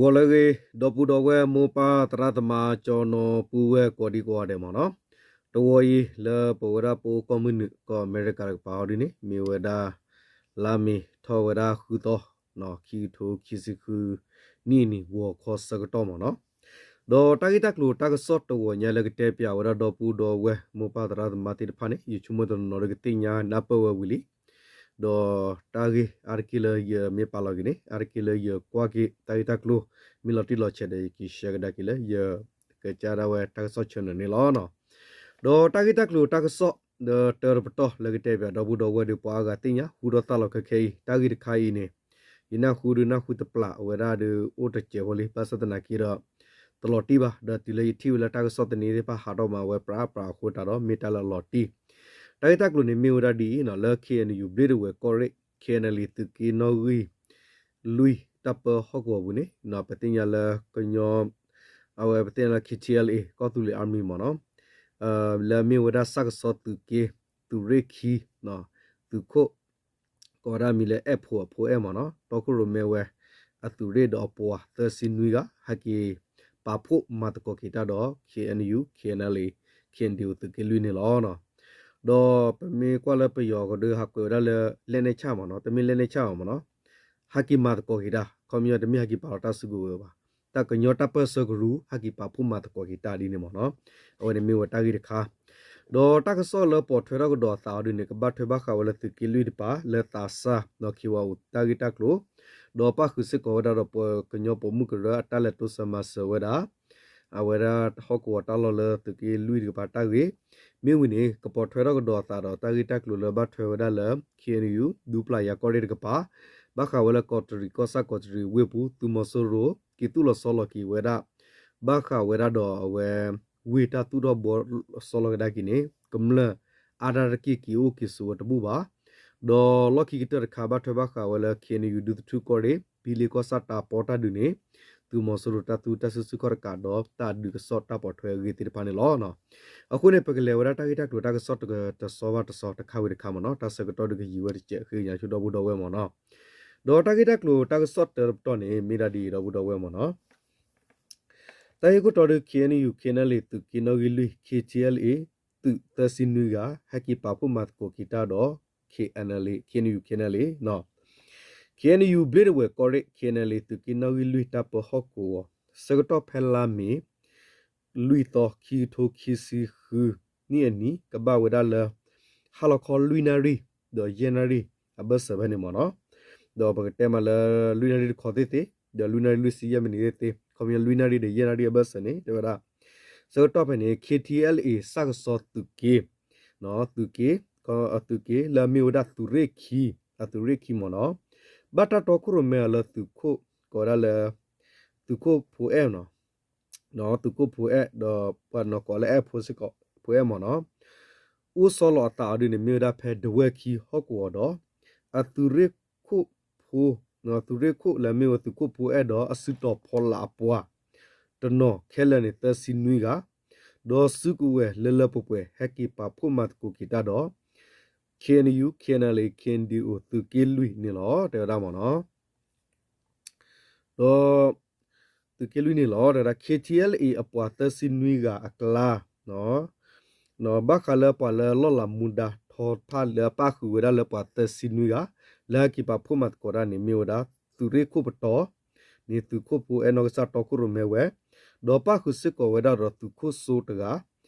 ဂီၤလၢအဂ့ၤ ဒီပုၢ်ဒီဝဲၢ်မိၢ်ပၢ်သရၣ်သမါ ကၠီနီၤပုၢ်ဝဲၢ်ကိးဒံကိးဂၤဒဲးမ့ၢ်နီၤ, တဝီအံၤလၢပဝဲဒၣ်ပအိၣ်ကီၢ်မုၢ်နုာ် ကီၢ်အမဲရကၤတကပၤဟီဒ်န့ၣ် မ့ၢ်ဝဲဒၣ် လါမ့ၤထီၣ်ဝဲဒၣ်ဃုသီ ခံကထိခံဆံဃုနံၣ်အနံၤ ဂီၤခီဆၢကတီၢ်မ့ၢ်နီၤ, ဒီးတၢ်ဂ့ၢ်တၢ်ကျိၤတၢ်ကစီၣ်တဝီညါလၢကတဲပၠးဝဲဒၣ်ဒီပုၢ်ဒီဝဲၢ်မိၢ်ပၢ်သရၣ်သမါသ့ၣ်တဖၣ်န့ၣ် ယဆိကမိၣ်တနီၤနီၤဒီးကသ့ၣ်ညါနၢ်ပၢၢ်ဝဲဝံၤလံ ဒီးတၢ်ဂ့ၢ်အါတက့ၢ်လၢယမ့ၢ်ပာ်လီၤက့ၤန့ၣ် အါတက့ၢ်လၢယကွၢ်က့ၤတၢ်ဂ့ၢ်တၢ်ကျိၤ မ့ၢ်လီၤတံၢ်လီၤဆဲးဒီး ယက့ၤရှဲကဒါက့ၤလၢယ ကစၢ်ဒၣ်ဝဲတၢ်ကစီၣ် channel န့ၣ်လီၤ. ဒီးတၢ်ဂ့ၢ်တၢ်ကျိၤတၢ်ကစီၣ် ဒီးတၢ်တပတီၢ်လၢကတဲပၠးဒီပုၢ်ဒီဝဲၢ်ဒီးပှၤအါဂၤသ့ၣ်ညါ ဟူထီၣ်သါလီၤခဲခဲအံၤ တၢ်ဂ့ၢ်တခါအံၤန့ၣ် ယနၢ်ဟူဒုးနၢ်ဟူတပျးဝဲဒၣ်ဒီးအိၣ်တစဲးဖိလံ ဘၣ်ဆၣ်သနာ်က့ဒီး တလီၤတံၢ်ဘၣ် ဒီးတုၤလၢယထံၣ်ဝဲလၢတၢ်ကစီၣ်သန့သ့ၣ်တဖၣ်ဟးထီၣ်မးဝဲပြးပြးအဃိသတးဒီး မ့ၢ်တၢ်လၢအလီၤတံၢ် တၢ်ဂ့ၢ်တၢ်ကျိၤန့ၣ်မ့ၢ်ဝဲဒၣ်ဒ်အံၤနီၤ လၢ K N U ဘျ့ဒဝဲၢ်ကီၢ်ရ့ၣ် K N L A သုးက့နီၣ်ဂံၢ်လွံၢ်တၢ်ပၢဟီၣ်ကဝီၤပူၤန့ၣ် ပသ့ၣ်ညါလၢကညီ အဝဲပသ့ၣ်ညါလၢ K T L A ကီၢ်သူလ့ၤ Army မ့ၢ်နီၤ လၢအမ့ၢ်ဝဲဒၣ်စၢ်ကစီၣ်သုးက့ သုးရ့ၣ်ခံ သုးခိၣ် ကိးဝဲဒၣ်မံၤလၢအဲၣ်ဖိအဖိအဲၣ်မ့ၢ်နီၤ တီခိၣ်ရိၣ်မဲဝဲ အသုးရ့ၣ်ဒီးအပှၤသၢဆံနွံဂၤ ဟဲက့ၤပာ်ဖှိၣ်မၤသကိးက့ၤတၢ်ဒီး K N U, K N L A, K N D O သုးက့လွံၢ်န့ၣ်လီၤ. ဒီးပမ့ၢ်ကွၢ်လၢပယီၤကဒုးဟးကွဲးဝဲဒၣ်လၢ လက်နက်ချ မ့ၢ်နီၤ တမ့ၢ် လက်နက်ချ ဘၣ်မ့ၢ်နီၤ ဟဲက့ၤမၤသကိးက့ၤတၢ် ခီပညီတမ့ၢ်ဟဲက့ၤပာ်လီၤတၢ်စုကဝဲၤဘၣ် တၢ်ကညီတၢ်ပၢၢ်ဆၢကရူၢ် ဟဲက့ၤပာ်ဖှိၣ်မၤသကိးက့ၤတၢ်ဒ်န့ၣ်မ့ၢ်နီၤ အဝဲန့ၣ်မ့ၢ်ဝဲတၢ်ဂ့ၢ်တခါ ဒီးတၢ်ကစီၣ်လၢပိာ်ထွဲထီၣ်ကဒီးအသးအီၤဒ်န့ၣ် ကဘၣ်ထွဲဘၣ်ဃးဝဲလၢသုးက့လွံၢ်တကပၤ လၢသးစၢ် ဒီး K Y O တၢ်ဂ့ၢ်တၢ်ကျိၤ ဒီးပၣ်ဃုာ်စ့ၢ်ကီးဝဲဒၣ်ဒီးပကညီပိာ်မုၣ်ကရၢအတၢ်လဲၤတိစၢၤမၤစၢၤဝဲဒၣ် အဝဲဒၣ်ဟီၣ်ကဝီၤတၢ်လီၢ်လၢသုးက့လွံၢ်တကပၤတၢ်ဂ့ၢ် မ့ၢ်ဝံၤန့ၣ် ကပိာ်ထွဲထီၣ်ကဒီးအသးဒီးတၢ်ဂ့ၢ်တၢ်ကျိၤလၢဘၣ်ထွဲဝဲဒၣ်လၢ K N U ဒူပျၢ်ယၤကီၢ်ရ့ၣ်တကပၤ ဘၣ်ဃးဝဲလၢကီးတရံးကီၢ်ဆၣ်ကီးတရံးဝ့ၢ်ပူၤ သုးမီၤစိရိၤ က့ၤသူၣ်လီၤဆီလီၤက့ၤဝဲဒၣ် ဘၣ်ဃးဝဲဒၣ်ဒီးအဝဲ ဝ့ၢ်တၢ်သူၣ်ထီၣ်ဘှီဆီလီၤကဒါက့ၤန့ၣ် ကမျၢၢ်အါတက့ၢ်က့ၤအိၣ်က့ၤဆိးဝဲတဘူၣ်ဘၣ် ဒီးလီၢ်ခံကတၢၢ်တခါဘၣ်ထွဲဘၣ်ဃးဝဲလၢ K N U ဒူသထူကီၢ်ရ့ၣ် ဘံလ့ကီၢ်ဆၣ်တၢ်ပီတၢ်ဒုးန့ၣ် သုးမီၤစိရိၤတၢ်သူတၢ်စုဆူၣ်ခီၣ်တကးဒီးတၢ်ဒုးကစီၣ်တၢ်ပိာ်ထွဲအဂ့ၢ်သ့ၣ်တဖၣ်န့ၣ်လီၤ. အဃိန့ၣ် ပကလဲၤဝဲဒၣ်တၢ်ဂ့ၢ်တၢ်ကျိၤတၢ်ကစီၣ်တစီဘၣ်တစီ တခါဝံၤတခါမ့ၢ်နီၤ တၢ်ဆၢကတီၢ်ဒုးကယံာ်ဝဲတစဲးဃ့ကညးဆူဒီပုၢ်ဒီဝဲၢ်မ့ၢ်နီၤ ဒီးတၢ်ဂ့ၢ်တၢ်ကျိၤတၢ်ကစီၣ်တၢတပတီၢ်န့ၣ် မ့ၢ်ဒၣ်ဒ်အံၤဒီပုၢ်ဒီဝဲၢ်မ့ၢ်နီၤ တၢ်ဂ့ၢ်ခိၣ်တီဒုး K N U K N L A သုးက့နီၣ်ဂံၢ်လွံၢ် K T L A သုးသၢဆံနွံဂၤ ဟဲက့ၤပာ်ဖှိၣ်မၤသကိးက့ၤတၢ်ဒီး K N L A K N U K N L A K N U ဘျ့ဒဝဲၢ်ကီၢ်ရ့ၣ် K N L A သုးက့နီၣ်ဂံၢ်လွံၢ်တၢ်ပၢဟီၣ်ကဝီၤ ဆၢကတီၢ်ဖဲလါမ့ၤ လွံၢ်သီ ခံကထိခံဆံဃုနံၣ်အနံၤ ကဘၣ်ဝဲဒၣ်လၢ ဟါလီၤခီလွံၢ်နၣ်ရံၣ် ဒီးယဲၢ်နၣ်ရံၣ်အဘၢၣ်စၢၤဖဲန့ၣ်မ့ၢ်နီၤ ဒီးပကတဲမးလၢလွံၢ်နၣ်ရံၣ်တခီသ့ၣ်သ့ၣ် ဒီးလွံၢ်နၣ်ရံၣ်လွံၢ်ဆံယဲၢ်မံးနံးသ့ၣ်သ့ၣ် ခီပညီလွံၢ်နၣ်ရံၣ်ဒီးယဲၢ်နၣ်ရံၣ်အဘၢၣ်စၢၤန့ၣ် တဲဝဲဒၣ် ဆၢကတီၢ်ဖဲန့ၣ် K T L A စၢ်ကစီၣ်သုးက့ သုးက့ သုးက့ လၢအမ့ၢ်ဝဲဒၣ်သုးရ့ၣ်ခံ အသုးရ့ၣ်ခံမ့ၢ်နီၤ ဘၣ်တၢ်တီခိၣ်ရိၣ်မဲအီၤလၢသုးခိၣ် ကိးဝဲဒၣ်လၢ သုးခိၣ်ဖိအဲၣ်နီၤ သုးခိၣ်ဖိအဲၣ် ဒီးပှၤနီၢ်ကိးလၢအဲၣ်ဖိစ့ၢ်ကီး ဖိအဲၣ်မ့ၢ်နီၤ အိၣ်ဆီလီၤအသးအီၤဒ်န့ၣ် မ့ၢ်ဝဲဒၣ်ဖဲဒဝဲၢ်ခံဟီၣ်ကဝီၤဒီး အသုးရ့ၣ်ခိၣ်ဖိ သုးရ့ၣ်ခိၣ်လၢအမ့ၢ်ဝဲသုးခိၣ်ဖိအဲၣ်ဒီးအစုတီၤဖီလာ်အပှၤ တနီၤခဲလၢာ်န့ၣ် သၢဆံနွံဂၤ ဒီးစုကဝဲၤလၢလၢပှဲၤပှဲၤ ဟဲက့ၤပာ်ဖှိၣ်မၤသကိးက့ၤတၢ်ဒီး K N U K N L A K N D O သုးက့လွံၢ်န့ၣ်လီၤ တဲဝဲဒၣ်မ့ၢ်နီၤ ဒီး သုးက့လွံၢ်န့ၣ်လီၤ တဲဝဲဒၣ် K T L A အပှၤသၢဆံနွံဂၤအကျါ ဘၣ်ဃးလၢပှၤလၢလီၢ်လၤမူဒါထီတဖၣ်လၢအပၣ်ဃုာ်ဝဲဒၣ်လၢပှၤသၢဆံနွံဂၤ လၢဟဲက့ၤပာ်ဖှိၣ်မၤသကိးတၢ်န့ၣ် မ့ၢ်ဝဲဒၣ် သုးရ့ၣ်ခိၣ်ပတီၢ် န့ၣ်သုးခိၣ်ဖိအဲၣ်နီၢ်ကစၢ်တီခိၣ်ရိၣ်မဲဝဲ ဒီးပၣ်ဃုာ်စ့ၢ်ကီးဝဲဒၣ်ဒီးသုးခိၣ်စိတဂၤ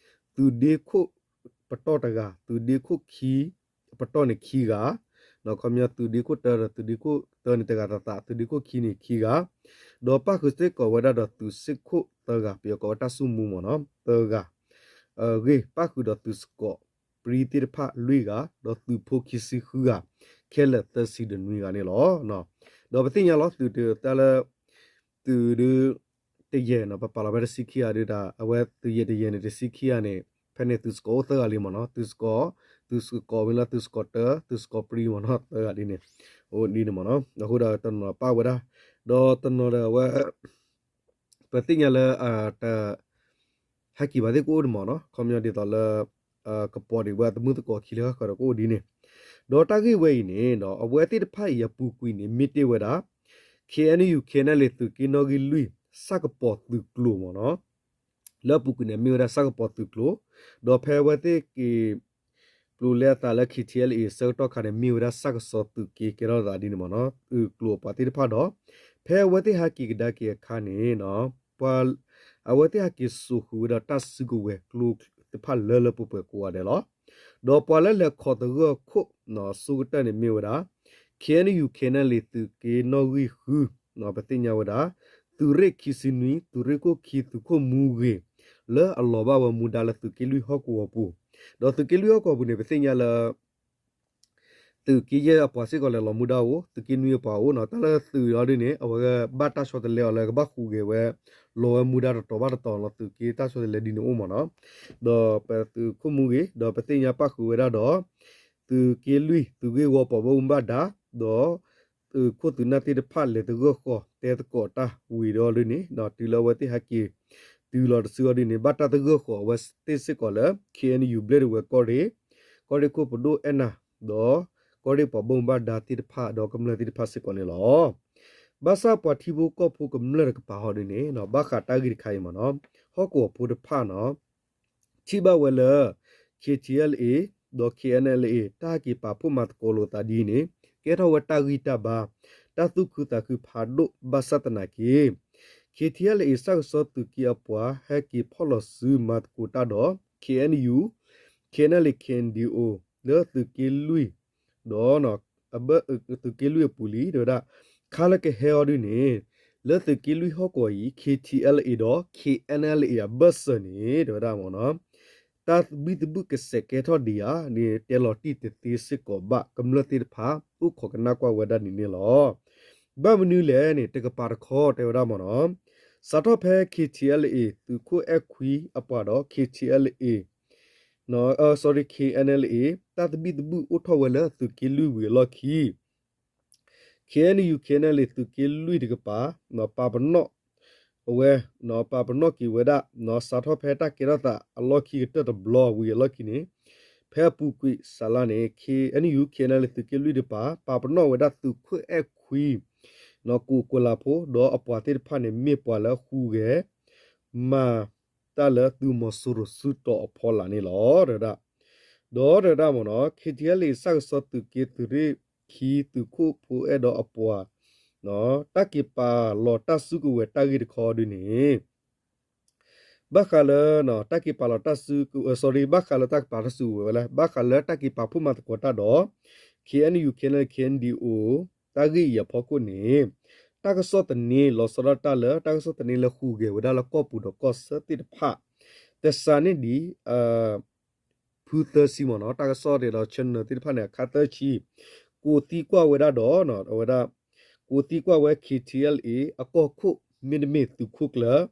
သုးဒ့ခိၣ်ပတီၢ်တဂၤ သုးဒ့ခိၣ်ခံ ပတီၢ်န့ၣ်ခံဂၤ ခီပညီသုးဒ့ခိၣ်တၢဒီးသုးဒ့ခိၣ်တၢန့ၣ်တဂၤသးသး သုးဒ့ခိၣ်ခံန့ၣ်ခံဂၤ ဒီးပၣ်ဃုာ်စ့ၢ်ကီးဝဲဒၣ်ဒီးသုးစ့ၣ်ခိၣ်သၢဂၤ ပယီၤကိးဝဲတၢ်ဆိၣ်မူမ့ၢ်နီၤ သၢဂၤ အဂ့ၢ် ပၣ်ဃုာ်ဒီးသုးစကီးပြံသ့ၣ်တဖၣ်လွံၢ်ဂၤ ဒီးသုးဖိခံဆံဃုဂၤ ခဲလၢာ်သၢဆံဒီးနွံဂၤန့ၣ်လီၤ. ဒီးပသ့ၣ်ညါလီၤ သုးတၢ်လၢ သုးဒုး တယဲၢ်နီၤ ပပာ်လီၤဖဲတဆံခံဂၤဒုးတၢ် အဝဲသုးယဲၢ်တယဲၢ်န့ၣ် တဆံခံဂၤန့ၣ် ဖဲန့ၣ်သုးစကီးအိၣ်သၢဂၤလံမ့ၢ်နီၤ သုးစကီး သုးစကီးမ့ၢ်လၢသုးစကီးတၢ သုးစကီးပြံမ့ၢ်နီၤ သၢဂၤဒ်န့ၣ် အိၣ်ဒ်န့ၣ်မ့ၢ်နီၤ အဃိဒီးတနီၤပၣ်ဝဲဒၣ် ဒီးတနီၤဒီးအဝဲ ပသ့ၣ်ညါလၢ တ ဟဲက့ၤဘၣ်သ့ၣ်ကအိၣ်ဒံးမ့ၢ်နီၤ ခီပညီဒ်သိးလၢ ကပီၤဒံးဝဲအသမုၣ်သကိးခံလၢဃၣ်ဃၢၤဒီးကအိၣ်ဒ်န့ၣ် ဒီးတၢ်ဂ့ၢ်ဝဲအံၤန့ၣ် အဝဲသ့ၣ်တဖၣ်အံၤအပူၤကွံာ်န့ၣ် မ့ၢ်တ့ၢ်ဝဲဒၣ် K N U K N L A သုးက့နီၣ်ဂံၢ်လွံၢ် ဆၣ်ကပီၤသုးကျိၤမ့ၢ်နီၤ, လၢအပူၤကွံာ်န့ၣ် မ့ၢ်ဝဲဒၣ်ဆၣ်ကပီၤသုးကျိၤ, ဒီးဖဲအဝဲသ့ၣ်က့ၤ ပျိလဲအသးလၢ K T L A ဆၢကတီၢ်ခါန့ၣ် မ့ၢ်ဝဲဒၣ်ဆၣ်ကစီသုးက့ကဲထီၣ်သးဒ်န့ၣ်မ့ၢ်နီၤ, သုးကျိၤအပှၤသ့ၣ်တဖၣ်ဒီး ဖဲအဝဲသ့ၣ်ဟဲက့ၤကဒါက့ၤအခါန့ၣ် ပှၤ အဝဲသ့ၣ်ဟဲက့ၤစိာ်ဃုာ်ဝဲဒီးတၢ်စုကဝဲၤကျိသ့ၣ်တဖၣ်လၢလၢပှဲၤပှဲၤကိးဂၤဒဲးလီၤ. ဒီးပှၤလၢလဲၤခိးသဂၢၢ်ခိၣ်အစိကတၢၢ်န့ၣ်မ့ၢ်ဝဲဒၣ် K N U K N L A သုးက့နီၣ်ဂံၢ်ဃု ပသ့ၣ်ညါဝဲဒၣ် သုးရ့ၣ်ခံဆံနွံ သုးရ့ၣ်ခိၣ်ခံ သုးခိၣ်မူဂ့ၤ လၢအလီၤဘၣ်ဝဲမူဒါလၢသုးက့လွံၢ်ဟီၣ်ကဝီၤပူၤ, ဒီးသုးက့လွံၢ်ဟီၣ်ကဝီၤပူၤန့ၣ် ပသ့ၣ်ညါလၢ သုးက့ယဲၢ်အပှၤစ့ၢ်ကီးလဲၤလီၤမူဒါအိၣ်, သုးက့နွံအပှၤအိၣ်နီၤ, တၢ်လၢသုးအီၤဒ်န့ၣ် အဝဲဘၣ်တၢ်ဆီတလဲအီၤလၢကဘၣ်ဟူးဂဲၤဝဲ လီၤဝဲမူဒါတတီၤဘၣ်တတီၤလီၤ, သုးက့တၢ်ဆီတလဲဒ်န့ၣ်အိၣ်မ့ၢ်နီၤ, ဒီးပသုးခိၣ်မူဂ့ၤ ဒီးပသ့ၣ်ညါပၣ်ဃုာ်ဝဲဒၣ်ဒီး သုးက့လွံၢ် သုးဂ့ၢ်ဝီပှၤဘၣ်မူဘၣ်ဒါ ဒီး သုးခိၣ်သုးနၢ်သ့ၣ်တဖၣ်လဲၤသဂၢၢ်ဃီၤတဲသကိးတၢ်ဝံၤဒီးဒ်န့ၣ် တုၤလၢအဝဲသ့ၣ်ဟဲက့ၤ တုၤလီၤတစုအီၤဒ်န့ၣ် ဘၣ်တၢ်သဂၢၢ်ဃီၤအဝဲသ့ၣ်စ့ၢ်ကီးလၢ K N U ဘျဲၣ်ဒဝဲၢ်ကီၢ်ရ့ၣ်, ကီၢ်ရ့ၣ်ခိၣ်ပဒိၣ်အဲၣ်နၤ ဒီးကီၢ်ရ့ၣ်ပှၤဘၣ်မူဘၣ်ဒါသ့ၣ်တဖၣ်ဒီးကမျၢၢ်သ့ၣ်တဖၣ်စ့ၢ်ကီးန့ၣ်လီၤ. ဘၣ်ဆၣ်ပှၤထံဖိကီၢ်ဖိကမျၢၢ်တကပၤဟီဒ်န့ၣ် ဘၣ်ဃးတၢ်ဂ့ၢ်တခါအံၤမ့ၢ်နီၤ, ဟီၣ်ကဝီၤဖိတဖၣ်နီၤ ထံၣ်ဘၣ်ဝဲလၢ K T L A ဒီး K N L A တၢ်ဟဲက့ၤပာ်ဖှိၣ်မၤသကိးလိာ်သးဒ်အံၤန့ၣ် ကဲထီၣ်ဝဲတၢ်ဂံၢ်တၢ်ဘါ တၢ်သူၣ်ခုသးခုဖးဒိၣ်ဘၣ်ဆၣ်သနာ်က့ K T L A ဆၣ်ကစီသုးက့အပှၤဟဲက့ၤဖီၣ်လီၤစုမၤသကိးတၢ်ဒီး K N U, K N L A, K N D O လၢသုးက့လွံၢ် ဒီး သုးက့လွံၢ်အပူၤလံ တဲဝဲဒၣ် ခါလၢကဟဲအီၤဒ်န့ၣ် လၢသုးက့လွံၢ်ဟီၣ်ကဝီၤအံၤ K T L A ဒီး K N L A အဘၢၣ်စၢၤန့ၣ် တဲဝဲဒၣ်မ့ၢ်နီၤ တၢ်ဘံၣ်တဘုၣ်ကစဲးကဲထီၣ်ဒံးဧါန့ၣ် တဲလီၤတံၢ်တသ့စ့ၢ်ကီးဘၣ် ကမျၢၢ်သ့ၣ်တဖၣ် အိၣ်ခိးကနၣ်ကွၢ်ဝဲဒၣ်န့ၣ်န့ၣ်လီၤ. ဘၣ်မနုၤလဲၣ်န့ၣ် တကပၤတခီတဲဝဲဒၣ်မ့ၢ်နီၤ စးထီၣ်ဖဲ K T L A သုးခိၣ်အဲၣ်ခွံအပှၤဒီး K T L A sorry, K N L A တၢ်သဘံၣ်သဘုၣ်အိၣ်ထီၣ်ဝဲလၢသုးက့လွံၢ်ဝံၤအလီၢ်ခံ K N U, K N L A သုးက့လွံၢ်တကပၤ ပာ်ပနီၣ် အဝဲ ပာ်ပနီၣ်က့ၤဝဲဒၣ် စးထီၣ်ဖဲတၢ်ကဲထီၣ်သးအလီၢ်ခံကတၢၢ်တဘျီဝံၤအလီၢ်ခံန့ၣ် ဖဲအပူၤကွံာ်စးလါန့ၣ် K N U, K N L A သုးက့လွံၢ်တကပၤ ပာ်ပနီၣ်ဝဲဒၣ်သုးခိၣ်အဲၣ်ခွံ ကိးကွဲၤလးဖိ ဒီးအပှၤသ့ၣ်တဖၣ်န့ၣ် မ့ၢ်ပှၤလၢဟူးဂဲၤ မၤတၢ်လၢသုးမီၤစိရိၤစုတီၤအဖီလာ်န့ၣ်လီၤ တဲဝဲဒၣ် ဒီးတဲဝဲဒၣ်မ့ၢ်နီၤ K T L A ဆၣ်ကစီသုးက့သုးရ့ၣ်ခံသုးခိၣ်ဖိအဲၣ်ဒီးအပှၤ တၢ်က့ၤပာ်လီၤတၢ်စုကဝဲၤတၢ်ဂ့ၢ်တခီဒ်န့ၣ် ဘၣ်ဃးလၢ တၢ်က့ၤပာ်လီၤတၢ်စုကဝဲၤ sorry ဘၣ်ဃးလၢတၢ်ကပာ်တၢ်စုကဝဲၤဝဲလဲၣ် ဘၣ်ဃးလၢတၢ်က့ၤပာ်ဖှိၣ်မၤသကိးတၢ်ဒီး K N U, K N L A, K N D O တၢ်ဂ့ၢ်အံၤအဖီခိၣ်န့ၣ် တၢ်ကစီၣ်သန့လီၤဆီဒၣ်တၢ်လၢ တၢ်ကစီၣ်သန့လၢဟူးဂဲၤဝဲဒၣ်လၢကီၢ်ပူၤဒီးကီၢ်ဆၢသ့ၣ်တဖၣ် သစးန့ၣ်ဒ် ဖုသၢဆံမ့ၢ်နီၤ တၢ်ကစီၣ်ဒီး channel သ့ၣ်တဖၣ်န့ၣ် အခါသၢဆံ ကိးသံကွၢ်ဝဲဒၣ်ဒီး အဝဲဒၣ် ကိးသံကွၢ်ဝဲ K T L A အကီၢ်ခိၣ် မ့တမ့ၢ်သုးခိၣ်ကျၢၢ်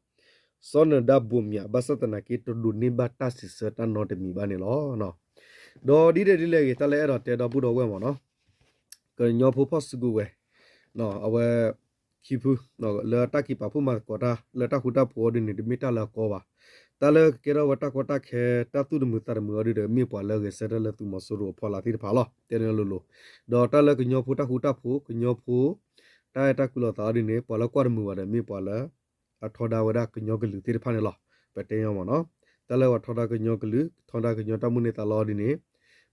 စီၤနၢၤဒါဘိၣ်မၠး ဘၣ်ဆၣ်သနာ်က့ တဒိးန့ၢ်ဘၣ်တၢ်စံးဆၢတၢ်နီတမံၤဘၣ်န့ၣ်လီၤ. ဒီးဒ်လဲၣ်ဒ်လဲၣ်ဂ့ၤ တၢ်လၢအဲၣ်ဒိးတဲဒီပုၢ်ဒီဝဲၢ်မ့ၢ်နီၤ ကညီဖိဖီၣ်စုကဝဲၤ အဝဲ ခံဖု လၢတၢ်က့ၤပာ်ဖှိၣ်မၤသကိးတၢ် လၢတၢ်ဃူတၢ်ဖိးအီၤဒ်န့ၣ် တမ့ၢ်တၢ်လၢအကီဘၣ်. တၢ်လၢကကဲထီၣ်ဝဲတၢ်ကီတၢ်ခဲ တၢ်သူၣ်တမုာ်သးတမုာ်အီၤဒ်ဒီး မ့ၢ်ပှၤလၢဂဲၤဆၢထၢၣ်လၢသုးမီၤစိရိၤအဖီလာ်သ့ၣ်တဖၣ်လီၤ. တဲန့ၣ်လိၤလိၤ ဒီးတၢ်လၢကညီဖိတၢ်ဃူတၢ်ဖိး ကညီဖိ တၢ်အဲၣ်တၢ်ကွံလိာ်သးအီၤဒ်န့ၣ် ပှၤလၢကွၢ်တမုာ်ဘၣ်ဒီး မ့ၢ်ပှၤလၢ အထီဒါဝဲဒၣ်ကညီကလုာ်သ့ၣ်တဖၣ်န့ၣ်လီၤ. ပတဲညီမ့ၢ်နီၤ တၢ်လၢပှၤထီဒါကညီကလုာ် ထီဒါကညီတၢ်မိၣ်န့ၢ်သးလီအီၤဒ်န့ၣ်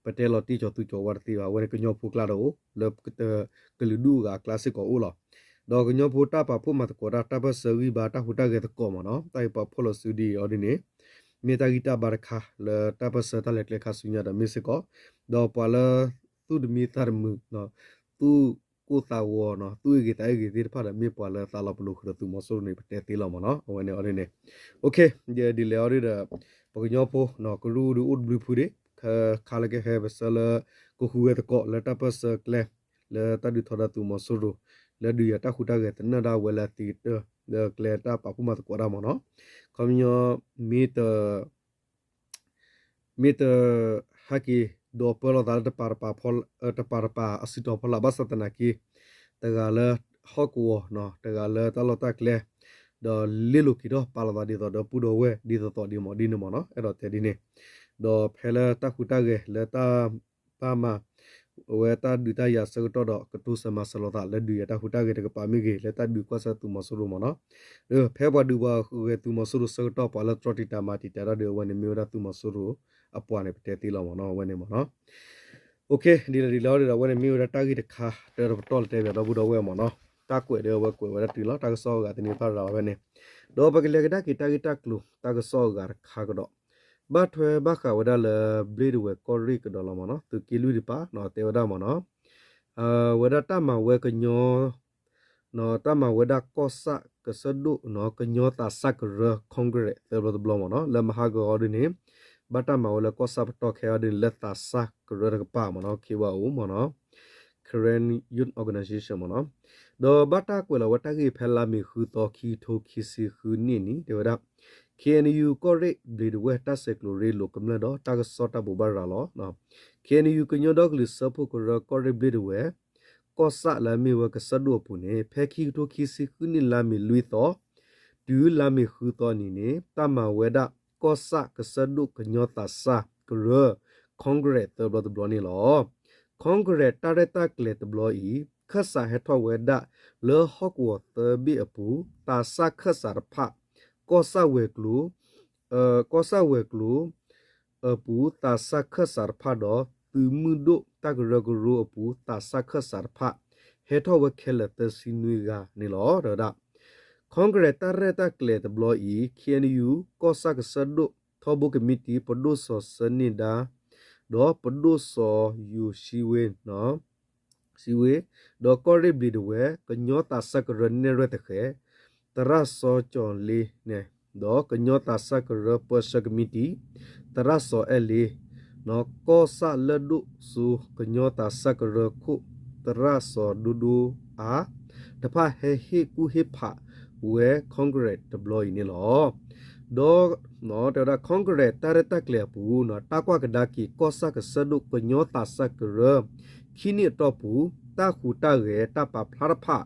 ပတဲလီၤတံၢ်ကၠီၤသူကၠီၤဝါတသ့ဘၣ်. အဝဲန့ၣ်ကညီဖိကျါဒီးအိၣ် လၢကလုာ်ဒူၣ်အဂၤအကျါစ့ၢ်ကီးအိၣ်လီၤ. ဒီးကညီဖိတၢ်ပာ်ဖှိၣ်မၤသကိးတၢ် တၢ်ပၢၢ်ဆၢဂံၢ်ဘါတၢ်ဟူးတၢ်ဂဲၤသကိးမ့ၢ်နီၤ တၢ်ဂ့ၢ်ပာ်ဖှိၣ်လီၤစုဒ်အံၤအီၤဒ်န့ၣ် မ့ၢ်တၢ်ဂံၢ်တၢ်ဘါတခါ လၢတၢ်ပၢၢ်ဆၢတၢ်လဲၤကျဲခါဆူညါဒီးမ့ၢ်စ့ၢ်ကီး ဒီးပှၤလၢ သူၣ်တမံသးတမုာ် သူၣ်ကိၢ်သးဂီၤ သူၣ်အ့ၣ်ဂ့ၤသးအ့ၣ်ဂ့ၤသ့ၣ်တဖၣ်ဒီး မ့ၢ်ပှၤလၢသးလီၤပလိာ်ဃုာ်ဒီးသုးမီၤစိရိၤန့ၣ် ပတဲသ့လီၤမ့ၢ်နီၤ အဝဲန့ၣ်အီၤဒ်န့ၣ် ဒ်လဲၣ်အီၤဒ်ဒီး ပကညီဖိ ကရူၢ်ဒုးအိၣ်တဘျုးဖုဒံး ခါလၢကဟဲပဆၢလၢ ကဟူးဂဲၤသကိးလၢတၢ်ပၢၢ်ဆၢကျဲ လၢတၢ်ဒုးထီဒါသုးမီၤစိရိၤ လၢဒုးယၤတၢ်ဟူးတၢ်ဂဲၤသနၢၣ်ဒၣ်ဝဲလၢအသံကတၢၢ် လၢကျဲတၢ်ပာ်ဖှိၣ်မၤသကိးတၢ်မ့ၢ်နီၤ ခီပညီ မ့ၢ်တ မ့ၢ်တဟဲက့ၤဒီးပၢလီၤသးလၢတပၤတပၤ တပၤတပၤအစုတီၤဖီလာ်ဘၣ်ဆၣ်သနာ်က့ တဂၤလၢဟီၣ်ကဝီၤ တဂၤလၢတၢ်လီၢ်တၢ်ကျဲ ဒီးလ့လိာ်က့ၤထီၣ်ပာ်လီၤသးဒ်သိးဒီပုၢ်ဒီဝဲၢ်ဒ်သိးသိးဒ်မ့ၢ်ဒ်န့ၣ်မ့ၢ်နီၤ အဲၣ်ဒိးတဲဒ်န့ၣ် ဒီးဖဲလၢတၢ်ဟူးတၢ်ဂဲၤလၢတၢ်ဘၣ်မၤ အဝဲတၢ်ဒုးတၢ်ယၤဆၢကတီၢ်ဒီး ကတိစၢၤမၤစၢၤလိာ်သးလၢဒုးယၤတၢ်ဟူးတၢ်ဂဲၤတကပၤမ့ၢ်ဂ့ၤ လၢတၢ်ဒုးကွၢ်ဆၢသုးမီၤစိရိၤမ့ၢ်နီၤ, ဖဲပှၤဒုးပှၤဂဲၤသုးမီၤစိရိၤဆၢကတီၢ် ပှၤလၢတြီတံာ်တာ်မၤတံာ်တာ်တၢ်ဒီး အဝဲန့ၣ်မ့ၢ်ဝဲဒၣ်သုးမီၤစိရိၤအပှၤန့ၣ် ပတဲသ့လီၤမ့ၢ်နီၤ အဝဲန့ၣ်မ့ၢ်နီၤ ဒ်လဲၣ်ဒ်လဲၣ်ဒီး အဝဲန့ၣ်မ့ၢ်ဝဲဒၣ်တၢ်ဂ့ၢ်တခါ တၢ်တပတီၢ်လၢတဲဘၣ်ဒီပုၢ်ဒီဝဲၢ်မ့ၢ်နီၤ, တၢ်ကွဲးဒီးအဝဲကွဲးဝဲဒၣ်တုၤလီၤ တၢ်ကစီၣ်အဂၤသန့သရၣ်ဝဲန့ၣ်, ဒီးပကလဲၤကဒါက့ၤတၢ်ဂ့ၢ်တၢ်ကျိၤ တၢ်ကစီၣ်အဂၤတခါကဒီး, ဘၣ်ထွဲဘၣ်ဃးဝဲဒၣ်လၢ ဘျ့ဒဝဲၢ်ကီၢ်ရ့ၣ်ကဒီးလီၤမ့ၢ်နီၤ, သုးက့လွံၢ်တပၤ တဲဝဲဒၣ်မ့ၢ်နီၤ, ဝဲဒၣ်တၢ်မၤဝဲကညီ တၢ်မၤဝဲဒၣ်ကီၢ်ဆၣ်ကစၢၢ်ဒိၣ် ကညီသးစၢ်ကရၢ Congress သၢဘျီတဘျီမ့ၢ်နီၤ, လၢမဟါကဂီၤဒ်န့ၣ် ဘၣ်တၢ်မၤဝဲလၢကီၢ်ဆၣ်ပတီၢ်ခဲအံၤဒ်န့ၣ် လၢသးစၢ်ကရၢတကပၤမ့ၢ်နီၤ K Y O မ့ၢ်နီၤ Karen Youth Organization မ့ၢ်နီၤ, ဒီးဘၣ်တၢ်ကွဲးလီၤဝဲတၢ်ဂ့ၢ်ဖဲလါမ့ၤဃုသီ ခံကထိခံဆံဃုနံၣ်န့ၣ် တဲဝဲဒၣ် K N U ကီၢ်ရ့ၣ်ဘျ့ဒဝဲၢ် တၢ်ဆဲးကျိးရ့လိာ်ကမျၢၢ်ဒီးတၢ်ကစီၣ်တၢ်ဘိးဘၣ်ရၤလီၤ K N U ကညီဒီကလုာ်စၢဖှိၣ်ကရၢကီၢ်ရ့ၣ်ဘျ့ဒဝဲၢ် ကီၢ်ဆၣ်လၢအမ့ၢ်ဝဲကစၢၢ်ဒိၣ်အပူၤန့ၣ် ဖဲခံကထိခံဆံဃုနံၣ်လါမ့ၤလွံၢ်သီ တုၤလါမ့ၤဃုသီနံၤန့ၣ် တၢ်မၤဝဲဒၣ်ကီၢ်ဆၣ်ကစၢၢ်ဒိၣ်ကညီသးစၢ်ကရၢ Congress သၢဘျီတဘျီန့ၣ်လီၤ. Congress တၢ်ရဲၣ်တၢ်ကျဲၤတဘျီအံၤ ခၢၣ်စးဟဲထီၣ်ဝဲဒၣ်လၢဟီၣ်ကဝီၤသၢဘ့ၣ်အပူၤ သးစၢ်ခၢၣ်စးတဖၣ် ကီၢ်ဆၣ်ဝဲၤကျိၤ ကီၢ်ဆၣ်ဝဲၤကျိၤ အပူၤ သးစၢ်ခၢၣ်စးတဖၣ်ဒီး သုးမုၢ်ဒိၣ်တၢ်ကရၢကရိအပူၤ သးစၢ်ခၢၣ်စးတဖၣ် ဟဲထီၣ်ဝဲခဲလၢာ်သၢဆံနွံဂၤန့ၣ်လီၤ. တဲဝဲဒၣ် Congress တၢ်ရဲၣ်တၢ်ကျဲၤတဘျီအံၤ K N U ကီၢ်ဆၣ်ကစၢၢ်ဒိၣ်ထီဘိကမံးတံာ် ပဒိၣ်စီၤစၢန့ၢ်ဒါ ဒီးပဒိၣ်စီၤယိၤၡံဝ့ စံဝ့ ဒီးကီၢ်ရ့ၣ်ဘျ့ဒဝဲၢ် ကညီသးစၢ်ကရၢနဲၣ်ရွဲၣ်သဃဲၤ သရၣ်စီၤကၠီၤလ့န့ၣ် ဒီးကညီသးစၢ်ကရၢပၢဆှၢကမံးတံာ် သရၣ်စီၤအဲၣ်လ့ ကီၢ်ဆၣ်လၢၢ်ဒိၣ်စိ ကညီသးစၢ်ကရၢခိၣ် သရၣ်စီၤဒိဒိအါ တဖၣ်ဟဲဟ့ၣ်ကူၣ်ဟ့ၣ်ဖးဝဲ Congress တဘျီအံၤန့ၣ်လီၤ. ဒီး တဲဝဲဒၣ် Congress တၢ်ရဲၣ်တၢ်ကျဲၤအပူၤ တၢ်ကွၢ်ကဒါက့ၤကီၢ်ဆၣ်ကစၢၢ်ဒိၣ်ကညီသးစၢ်ကရၢ ခံနံၣ်အတီၢ်ပူၤ တၢ်ဟူးတၢ်ဂဲၤတၢ်ပာ်ဖျါတဖၣ်